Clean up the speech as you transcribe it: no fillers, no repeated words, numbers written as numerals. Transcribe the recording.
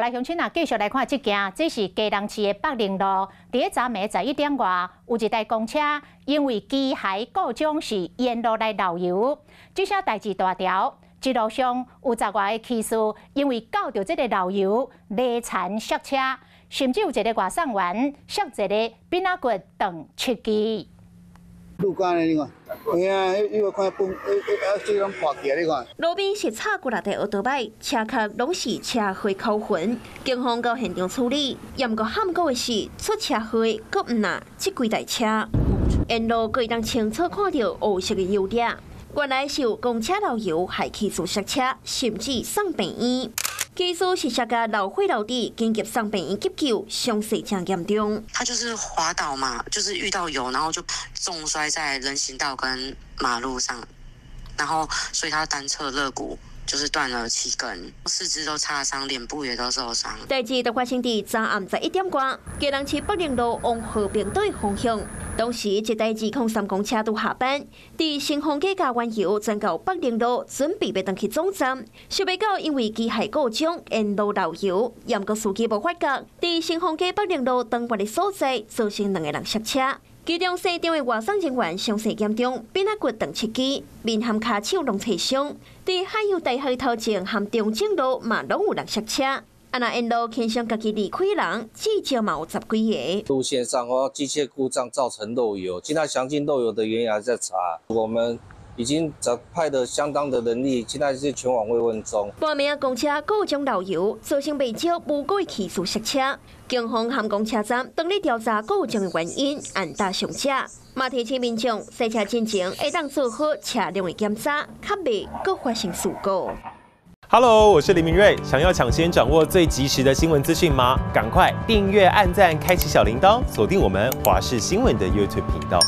來鄉親啊，繼續來看這件，這是基隆市的北寧路，佇咧昨暝11點外，有一台公車因為機械故障是沿路來漏油，這下代誌大條，一路上有十外个騎士因為到著這个漏油，犁田摔車，甚至有一个外送員摔一个鬢仔骨斷七支。路干咧，你看，嘿啊，彼彼個看崩，彼彼啊，這攏破起來，你看。路邊是插幾若台奧多擺，車殼攏是車禍口痕。警方到現場處理，毋過罕過的是出車禍，閣毋若這幾台車。沿路閣會當清楚看著烏色的油粒，原來是有公車漏油，害騎士摔車，甚至送病院。騎士是摔甲流血流滴，緊急送病院急救，傷勢誠嚴重。他就是滑倒嘛，就是遇到油，然後就重摔在人行道跟馬路上，然後所以他單側肋骨就是斷了七根，四肢都擦傷，臉部也都受傷。代誌就發生佇昨暗11點外，基隆市北寧路往和平島的方向。當時一台203公車拄下班，佇新豐街加完油，轉到北寧路，準備欲轉去總站。想袂到因為機械故障，沿路漏油，毋過司機無發覺，佇新豐街北寧路轉彎的所在，造成兩个人摔車。其中姓張的外送人員傷勢嚴重，鬢仔骨斷七支，面含跤手攏切傷。佇海洋大學頭前和中正路嘛攏有人摔車。啊，若沿路輕傷家己離開人，至少嘛有十幾个。路線上哦，機械故障造成漏油，現在詳盡漏油的原因還在查。我們已經派了相當的人力，現在是全網慰問中。半暝公車故障漏油，造成袂少無辜的騎士摔車。警方和公車站當咧調查故障的原因，按打上車。嘛提醒民眾，駛車進前會當做好車輛的檢查，較袂閣發生事故。 Hello，我是林明瑞。想要搶先掌握最及時的新聞資訊嗎？趕快訂閱、按讚、開啟小鈴鐺，鎖定我們華視新聞的 YouTube 頻道。